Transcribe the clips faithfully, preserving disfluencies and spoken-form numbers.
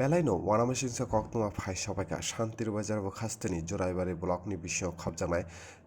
Belaino uanamasingcha koktwma phai sobaikha Shantir Bazar bwkhasteni Joraibari blockni bisingo khopjaknai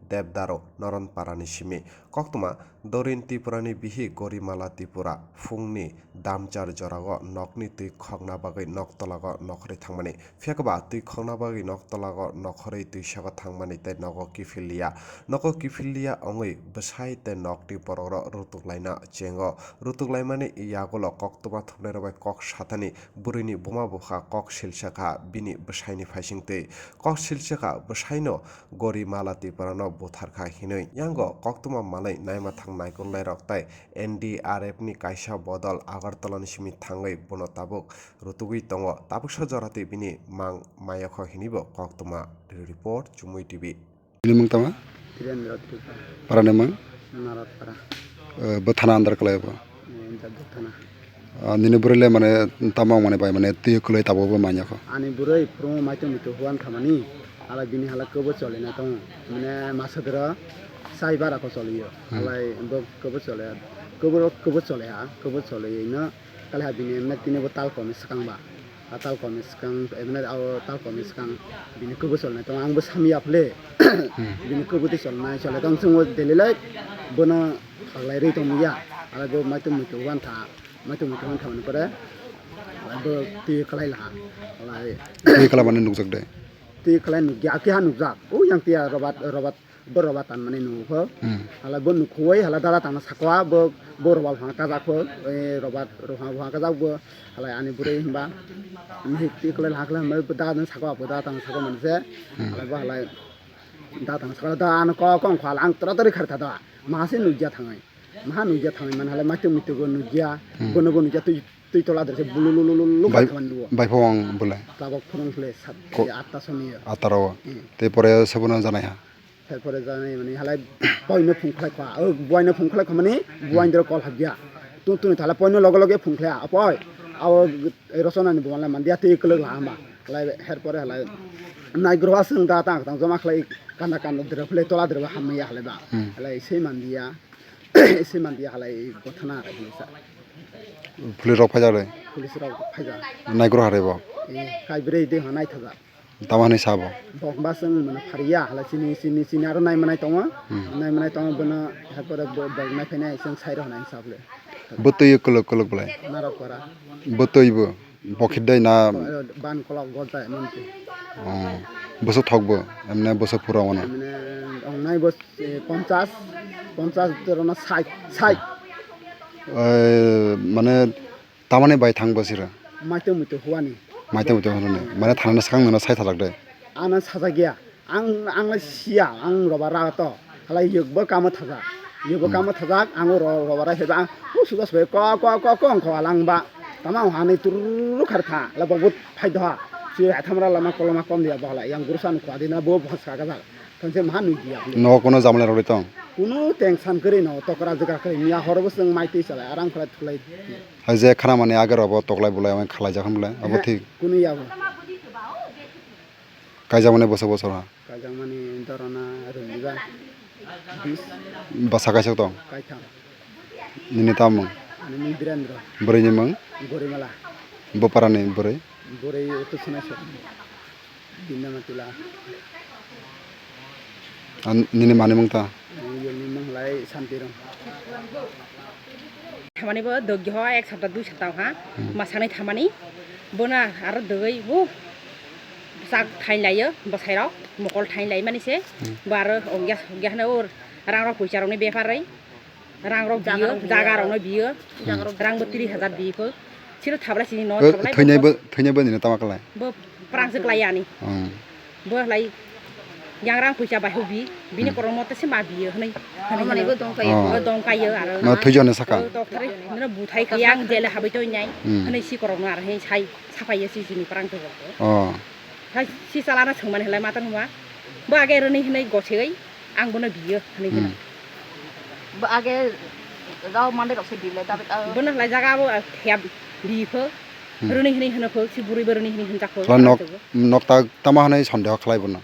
Debdaro Noronparani simi. Koktwma Dorin Tripurani bihik Gorimala Tripura phungni damchar jorao nokni twi khokna bagwi noktolago nokhorwi thangmani. Phiyakba twi khokna bagwi noktolago nokhorwi twisago thangmani tei nogo kiphilliya. Nogo kiphilliya wngwi bwsai tei nokni borokrok rutuk laina chengo. Rutuk laimani yagulo koktwma thumnairok bai kok sathani bwrwini buma bupha kok silsakha bini bwsaini phaisingtwi. Kok silsakha bwsaino Gorimala Tripurano butharkha hinwi. Yango koktwma manwi naima thang naikolnairok tei N D R F ni kaisa bodol Agartala ni simi thangwi bono tabuk rutugwi tongo. Tabuksa joratwi bini mang mayokho hinwibo koktwma. Report, Chumui T V. Nini mung tama? Tirendra Tripura. Para ni mung? Naratpara. Eh, bo thana under kalai bo? Eh, Jagduk thana. Ah, nini bwrwi le mane tamo mane bai mane twi kwlai tabo bo manya kho. Ani bwrwi phuru maitum mitu huan thamani, hala bini hala kwbo choli na tongo. Mane masa dra sai bara ko choli yo. Hmm. Halai bo kwbo chole. Kwbo, kwbo chole ha, kwbo choli no kali ha bini emne tini bo tal komi swkang ba. A tal komi swkang, emne o tal komi swkang bini kwbo choli na tongo. Ang bo sami ya phule. Hmm. Bini kwbo twi choli nai chole tong chungo daily life bono khaklai rwi tong ya. Hala bo maitum mitu huan tha. Maitum mitu huan thamani pore bo twi kwlai laha. Halai twi kwlai mani nukjak de. Twi kwlai nukya, akiha nukjak. O yang tiya robat, robat, bo robat tanmani nukho. Hmm. Halai bo nukhuwi, halai dada tangna sakwa, bo, bo robat phang kajak kho, eh, robat, robat phang kajak bo, halai ani bwrwi himba. Mihik twi kwlai laha kwlai himba, bo dada sakwa, bo dada tangna sakwa manse. Hmm. Halai bo halai dada tangna sakwa, dada ano kok kong kho, halai ang tora tori khari thada. Masi nukya thangwi. Maha nukya thangwi man halai maitum mitu bo nukya. Hmm. Bono bo nukya twi, twi tola dre se bulu lu lu lu lu Bai-, kha thangwi nugo. Bai phawang bole. Tabok phwrwng khle sat Ko-, atta soni ya. Atta ro. Hmm. Te pore se bono janai ha. Te pore janai mani halai boino phung khlai kha. O boino phung khlai kha mani boino dro kol habya. Tu tu ni thala poino loge loge phung khlai apoi. Abo rosona ni bo manla mandia te kwlwk la hamba. Halai her pore halai nai groha sung da tang tang joma khlai kanda kanda dre khlai tola dre hamya halai ba. Hmm. Halai sei mandia. Ese mandia halai bo thana rai hinwi sa. Police rok phaijak rai? Police rok phaijak. Naigro harai bo? Eh, kaibrwi de ha naithajak. Tamo hinwi sa bo? Bok ba chwng mano phariya halai chini, chini, chini aro naimanai tongo. Hmm. Naimanai tongo bono, hai pore bo, bok naiphainai chwng sai rok hinwi sa bole. Bo twi kwlwk kwlwk bolai? Narok para. Bo twi bo? Bokhit dai na? Ban kolok gojai manti. Oh. Bwswk thok bo? Emne bwswk pura wano? Emne ongnai bo, eh, ponchas, ponchas torona sait, sait. Eh, mane tamani bai thang bo sira? Maitum muitu huani. Maitum muitu huani. Mane thana swkang nono sai thajak de? Ano sajak ya. Ang, ang le siya, ang roba ra to. Halai yokbo kamo thajak. Yokbo Hmm. kamo thajak, ang ro-, roba ra heba, ang, u sudas bai ko, ko, ko, ko, ang ko alang ba. Tama ang hani turu khar tha, la bo phai doha. Si hai thamra lama koloma kom dia ba halai, yang guru san ko adina bo bhas ka gajak. Thanse maha nui dia. No kono jamla rok tong? Kuno tension kri no, tokra jaga kri, miya hor bo seng mai twi salai, arang khlai thulai. Hai je khana mani age robo toklai bulai ang khalai jak ham le, abo He, thik. Kuno ya bo. Kaijakmani bwswk bwswk ha? Kaijakmani dorona rwngba bis. Bwsa kaisa tong? Kaitham. Nini tamo mung? Ani mung Birendra. Bwrwini mung? Gorimala. Bo parani bwrwi? Bwrwi Uttor Sonaiswar. Bini nama Tula. An-, nini mani mung ta? Ani yungni mung lai Santirong. Thamani bo dogyo ho ek sapta dui sapta ha, Hmm. masani thamani. Bono aro dogwi, uh, sak thain laio, bwsai rok, mokol thain lai mani se. Hmm. Bo aro ogya, ogya hano ur, rang rok puisa rokni bepar rai. Rang rok Jaga biyo, rok biyo. Jaga rok no biyo. Jaga rok Rang bo tris hajar biyo. Siro thablai sini no, Eh, thablai thwinai bo. Bo, thwinai bo nini tama kalai? Bo prang se klai ani. Hmm. Bo lai yang rang puisa bai hobi, bini Hmm. kormo te se ma biyo, hwnwi, hwnwi Amani hwnwi. Bo dong kaiyo. Oh. Bo dong kaiyo aro. Ma thwijon ni saka? Bo tok thari, nino buthai khe yang jele habai toi nai, Hmm. hwnwi si korokno aro hwnwi sai, sapai ye si sini prang to. Oh. Hai si chala na sengmani hlai matan huma. Bo age roni hwnwi gosegoi, ang bono biyo, hwnwi Hmm. hwnwi. Bo age rao mande rok se bile, dabe, ah. Bono hlai jaga bo, ah, khep bi pho. Hmm. Roni hwnwi hwno pho, si buri bo roni hwnwi hwnjak pho. Kla nok, nok ta, tama hwnwi sondeho khlai bono.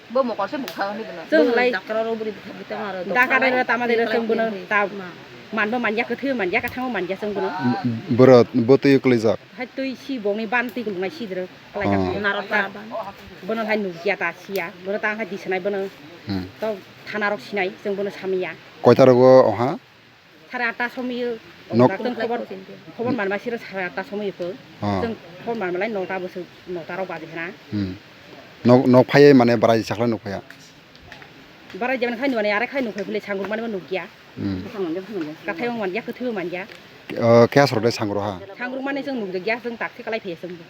Bo mokol se bukha hwnwi bono. Chwng lai. Bo dakra rok buri bukha bita maro. Dakra rok tama dai rok chwng bono ta. Ma. Manbo manya, kwthwibo manya, kwthangbo manya chwng bono. Boro bo twi kwlaijak. Hai twi si bongni ban twi kwlwngnai sidro. Kwlaijak. Oh. Narwkta. Bono hai nukya ta siya. Bono ta hai disanai bono. Hmm. To thanarok sinai chwng bono samiya. Koita rogo oha? Sare atta somoyo. Nok- Chwng khobor, khobor manma siro sare atta somoyo kho. Oh. Chwng khobor manmalai nota bwswk, nota rok baji hwna. Hmm. Nok, nok phaiya mane barai sakla nuk phaiya. Barai jemani khai nukmani, are khai nukphai phile sangrukmani bo nukya. Hmm. Kathai bo manya, kwthwi bo manya. O, khe aswk de sangruk ha? Sangrukmani chwng nukjakya, chwng taksi kalai phaiya chwng bo.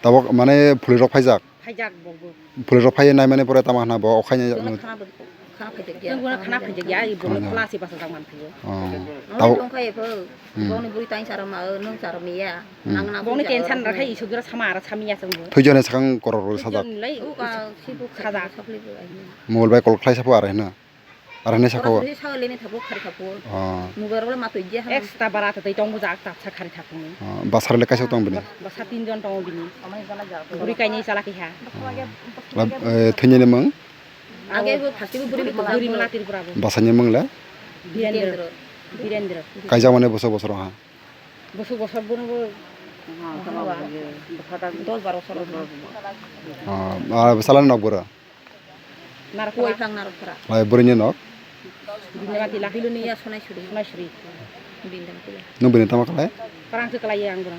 Tabok mane phulirok phaijak? Phaijak bo bo. Phulirok phaiya naimani pore tamo hwna bo okhai. Khana phaijak ya. Chwng bono khana phaijak ya, i bono. Khana. Khwla se basa jak man phaiyo. Oh. Tamo tongkha epho. Hmm. Bongni buri tang charo ma, nwng charo miya. Hmm. Nang nang bongni buri charo tension rok. Rakhai isuk jora sama ara samiya chwng bo. Thwijani sakang korok rok sajak. Thwijani lai uka sibu sajak. Sakli bo ai. Mobile bai call khlai sapo ara hino. Ara hino sako. Oro thwi sago leni thapo khari thapo. Oh. Mobile rok le matwi je hano. Extra bara twi tongo jak tak sa khari thapo ni. Oh, basar le kaisa tong bini. Basa tinjon tongo bini. Buri kainwi chala kiha. Oh. Lab, eh, thwinyani mung? Age bo phastibo buri bito buri mala Tripura bo. Basani mung le? Birendra. Birendra. Kaijak mane bosor bosor ha? Bosor bosor bono bo dos baro bosor. Ah, ah, salani nok boro? Narwkra. Kuwai phang Narwkra. Lai bwrwini nok? Bindamati la. Biluni ya Sonaisuri. Sonaisuri. Bindamati la. Nung bini tama kalai? Parang se kalai ang bono.